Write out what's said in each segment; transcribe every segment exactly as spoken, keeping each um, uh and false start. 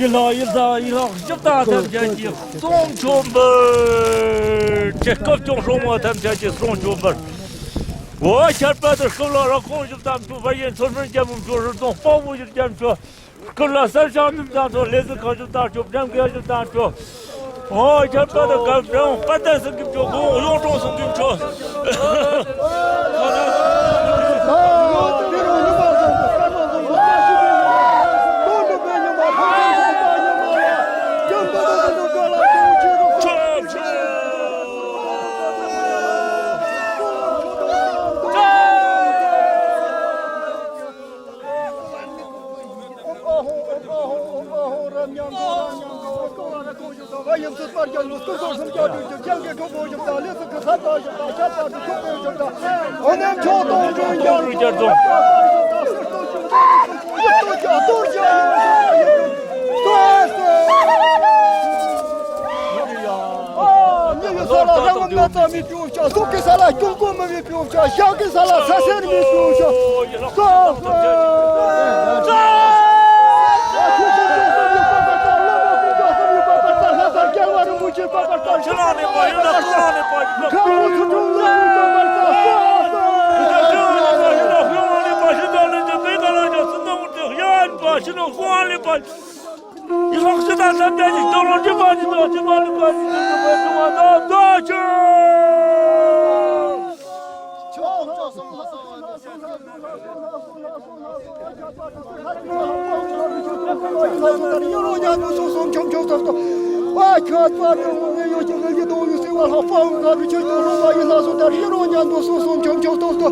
ཡིད་ལ་ཡིད་ལ་ཡིད་ལ་ཞིབ་ལྟ་ཐམས་ཅད་ཀྱི་གསུང་ཆོས་འབུལ། ཆེ་སྐབས་ཀྱང་སྲུང་མ་ཐམས་ཅད་ཀྱི་གསུང་ཆོས་འབུལ། ཨོ། ཁྱད་པར་དུ་སྐུ་ལ་རབ་དགོངས་ཞུ་དང་ཆོག་བར་ཡན་ཚོ་སྨན་རྒྱལ་མོ་མཆོག་རུ་དོང་དཔང་པོ་ཞུ་དང་ཆོག་སྐུ་ལ་གསེར་ཞང་མིན་དང་ཆོག་ལས་ཟུར་ཁང་ཞུ་དང་ཆོག་འགྲེམས་འགལ་ཞུ་དང་ཆོག་ཨོ། ཁྱད་པར་དུ་སྐབས་འབྲིང་དཔལ་ལྡན་སེང་གེ་མཆོག་གོང་གཡུང་དྲུང་སེང་གེ་མཆོག་ཨ། མྱི་ཡི་ས་ལ་རང་ངམ་ན་ཚ་མེད་པའི་འུ་ཅག་སྲོག་གི་ས་ལ་སྐྱོང་གོ་མི་བས་པའི་འུ་ཅག་ཞག་གི་ས་ལ་ས་སེར་མེད་པའི་འུ་ཅག་སོ། ལྷ་ས་རྒྱལ་བ་རིན་པོ་ཆེ་བཀའ་དགའ་ཚར། ཁམས་ཚུར་ཁྲོམ་ལ་རིན་པོ་བཀའ་དགའ་ཚར། སོ་སོ། ཡི་ལྷག་ཤི་དང་ལྷ་བརྒྱ་ཡི་སྟོང་ལོ་བཅུ་པ་ཉིད་དང་བཅུ་པ་ལུག་པ་ཉིད་དང་བཅུ་པ་དང་བཅུ། ཁྱད་པར་དུ་བླ་མ་བཟང་ངན་བའི་ལྷག་པ་འོང་ཁ་དུ་ཁྱེད་ཀྱང་སྲུང་མ་ཡིན་ལྷ་སོ་ལྟར་ཡིད་རོ་ཉན་དུ་སོ་སོ་མཆོག་མཆོག་ཏོག་ཏོ།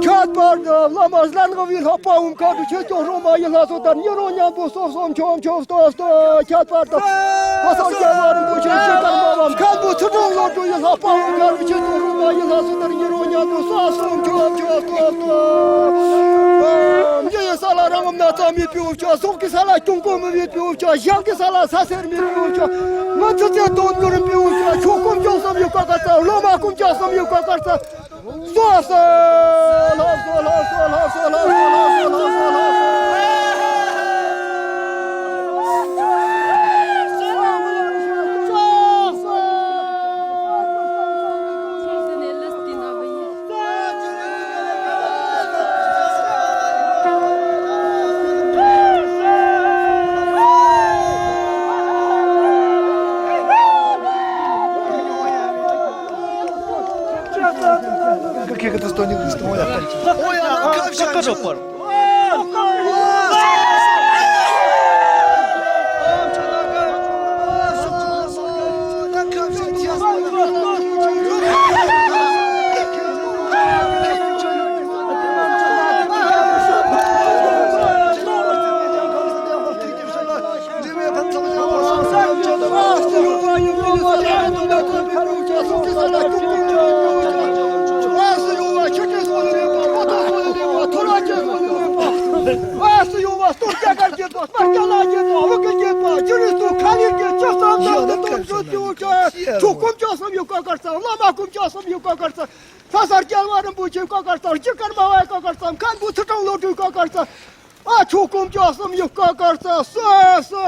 ཁྱད་པར་དུ་བླ་མ་བཟང་ངན་བའི་ལྷག་པ་འོང་ཁ་དུ་ཁྱེད་ཀྱང་སྲུང་མ་ཡིན་ལྷ་སོ་ལྟར་ཡིད་རོ་ཉན་དུ་སོ་སོ་མཆོག་མཆོག་ཏོག་ཏོ། ཁྱད་པར་དུ་ལྷ་ས་རྒྱལ་བ་རིན་པོ་ཆེ་ཞིང་ཁམས་པ་བ་མཁན་པོ་ཚུལ་ཁྲིམས་བློ་གྲོས་ཡི་ལྷག་པ་འོང་ཁ་དུ་ཁྱེད་ཀྱང་སྲུང་མ་ཡིན་ལྷ་སོ་ལྟར་ཡིད་རོ་ཉན་དུ་སོ་སོ་མཆོག་མཆོག་ཏོག་ཏོ། མྱི་ཡི་ས་ལ་རང་ངམ་ན་ཚ་མེད་པའི་འུ་ཅག་སྲོག་གི་ས་ལ་སྐྱོང་གོ་མི་བས་པའི་འུ་ཅག་ཞག་གི་ས་ལ་ས་སེར་མེད་པའི་འུ་ཅག་ང་ཚོ་ཚེ་དོན་དུ་རིམ་པའི་འུ་ཅག་ཆོས་སྐོམ་ཅོག་གསུམ་ཡོད་ཀ་ཀ་ཚ། སློབ་མ་སྐོམ་ཅོག་གསུམ་ཡོད་ཀ་ཀ་ཚ། སོ་སོ། ལྷ་སོ་ལྷ་སོ་ལྷ་སོ་ལྷ་སོ་ལྷ་སོ་ལྷ་སོ། Как я это сто не выставил? Ой, она как же пар. ཆོས་སྐོམ་ཅོག་གསུམ་ཡོད་ཀ་ཀར་ཚ། བླ་མ་སྐོམ་ཅོག་གསུམ་ཡོད་ཀ་ཀར་ཚ། ལྷ་ས་རྒྱལ་བ་རིན་པོ་ཆེ་ཀ་ཀར་ཚ། ལྷ་ས་རྒྱལ་བ་བ་ཀ་ཀར་ཚ། མཁན་པོ་ཚུལ་ཁྲིམས་བློ་གྲོས་ཀ་ཀར་ཚ། ཨ། ཆོས་སྐོམ་ཅོག་གསུམ་ཡོད་ཀ་ཀར་ཚ། སོ་སོ།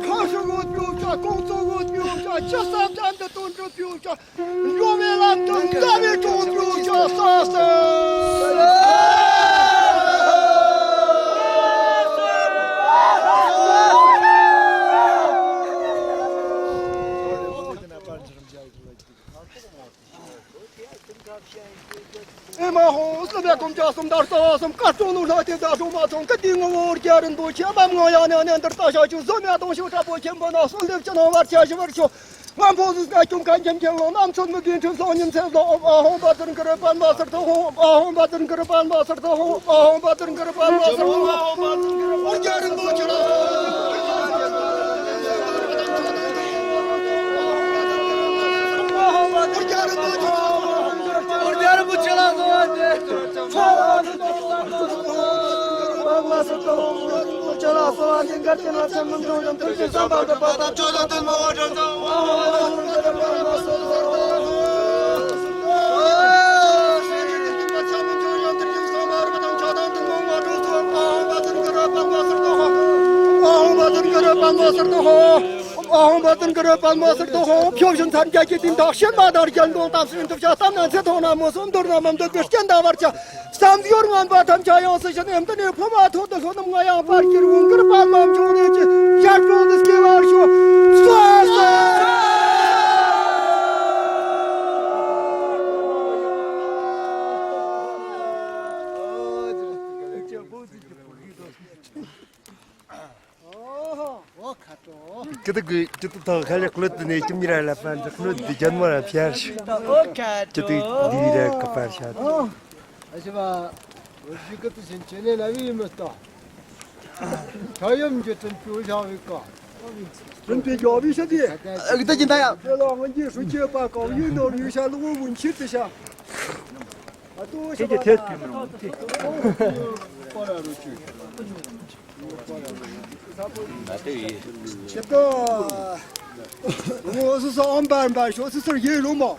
ཁ་ཤོ་གོ་ཅོག་ཅ། ཁོང་ཚོ་གོ་ཅོག་ཅ། ཅི་བསམ་དང་འདི་དོན་འགྲུབ་ཅོག་ཅ། འགྲོ་བའི་ལམ་དུ་འདའ་བའི་གྲོང་ཁྱེར་ཤ་ས་སེ། ཨེ་མ་ཧོ། སྲིད་པའི་སྐོམ་ཅོག་གསུམ་དར་ས་གསུམ། དཀར་སྤྲོ་ནུ་ལྷ་དེ་ད་སྲུང་མ་ཚང་གི་དེ་ངོ་བོ་རྒྱ་རིན་པོ་ཆེ། མ་ངོ་ཡ་ནེ་ནེ་འདིར་ལྟ་ཤ་ཆུ་བཟོ་མེད་དང་ཤུ་དྲག་པོ་ཆེན་པོ་ན་སོ་འདེབས་ཀྱི་ནང་བར་ཆ་ཞི་བར་ཤོག་ང་ཕོ་ཟིག་ན་ཁྱུང་ཁ་འཁྱམ་ཁྱེར་ལོ། ནམ་ཚོད་མི་དགེ་འཁྲུལ་སོང་ཉིན་ཚེ་ལོ། ཨོ་ཨ་ཧོ་བ་དུར་གུ་རུ་པན་མ་སར་ཐོ་ཧོ། ཨ་ཧོ་བ་དུར་གུ་རུ་པན་མ་སར་ཐོ་ཧོ། ཨ་ཧོ་བ་དུར་གུ་རུ་པན་མ་སར་ཐོ་ཧོ། ཨོ་རྒྱ་རིན་པོ་ཆེ་ལ། ཨོ་རྒྱ་རིན་པོ་ཆེ་ལ། ཨོ་རྒྱ་རིན་པོ་ཆེ་ལ། རོལ་པ་མོ་ཟེར་དོ་ཧོ། ཨ་ཧོང་བ་དན་གི་རོལ་པ་མོ་ཟེར་དོ་ཧོ། ཕྱོགས་བཞི་མཚམས་བརྒྱད་ཀྱི་དུས་མདོ་ཞེན་མ་དང་རྒྱལ་འགོང་དམ་སྲི་འདུ་བྱ་གཏམ་ན་ཚེ་ཐོག་ན་མོ་སོ་མདོར་ན་མི་འདོད་པའི་རྐྱེན་དང་བར་ཆད། བསམ་ཡོད་ངན་པ་ཐམས་ཅད་ཡོངས་སུ་ཞི་ནས་དེ་ནས་ཕོ་མ་ཐོག་ཏུ་ལྷོ་ནུབ་ང་ཡང་པར་གྱུར་འོང་གར་པ་མ་འབྱུང་ནས་ཀྱི་ཞལ་དྲུང་དུ་སྐྱེ་བར་ཤོག་སོ་སོ། ཀི་ཏི་གི་ཀི་ཏི་ཐོག་ཁ་ལེ་ཀླུ་ཏི་ནས་ཀྱི་མི་ར་ལ་ཕན་ཏི་ཀླུ་ཏི་ཇན་མ་ར་ཕྱར་ཤི། ཀི་ཏི་དི་ར་ཀ་པར་ཤ། ཨ་ཞི་བ། འོ་ཞི་ཀི་ཏི་ཞིན་ཆེ་ནས་ལ་བི་མི་ལྟ། ཁྲ་ཡམ་གྱི་ཏིན་ཀུ་ཞང་བི་ཀ། ཏིན་པི་ཇོ་བི་ཤ་དི། ཨ་ཀི་ཏི་ཅི་ད་ཡ། དེ་ལ་ང་གི་སུ་ཆེ་པ་ཀའོ་ཡུ་ནོར་ཡུ་ཤ་ལུ་བུན་ཆི་ཏི་ཤ། ཨ་ཏུ་ཤ་ཁྱེད་ཀྱི་ཐེ་ཐུ་མི་རུང་ཐེ། པ་ར་རུ་ཆུ། ཁྱེད་ཀ། ངོ་སོ་སོ་ཨམ་པར་པར་ཤོ་སོ་སོར་ཡེ་རུ་མོ།